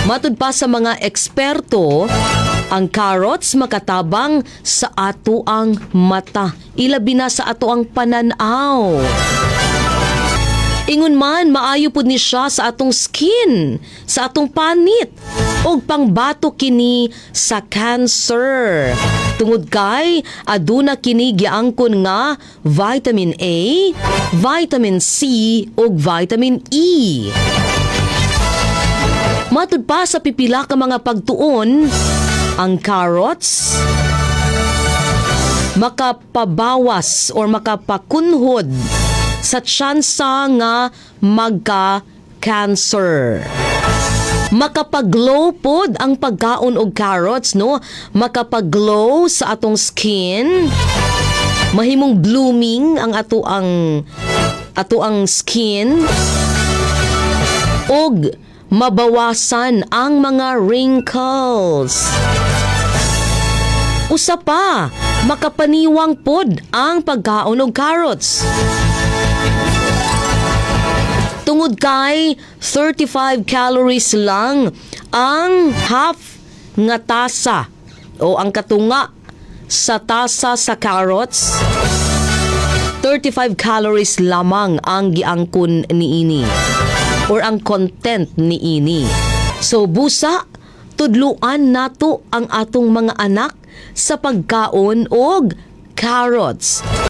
Matud pa sa mga eksperto, ang carrots makatabang sa ato ang mata, ilabi na sa ato ang pananaw. Ingon man, maayo pud ni siya sa atong skin, sa atong panit, ug pangbato kini sa cancer. Tungod kay aduna kini giangkon nga vitamin A, vitamin C ug vitamin E. Matud pa sa pipila ka mga pagtuon, ang carrots makapabawas or makapakunhod sa tsansa nga magka-cancer. Makapag-glow pod ang pagkaon og carrots, no? Makapag-glow sa atong skin. Mahimong blooming ang ato ang skin. Og mabawasan ang mga wrinkles. Usa pa, makapaniwang pod ang pagkaon og carrots. Tungod kay 35 calories lang ang half nga tasa o ang katunga sa tasa sa carrots. 35 calories lamang ang giangkon niini or ang content niini. So busa, tudluan nato ang atong mga anak sa pagkaon og carrots.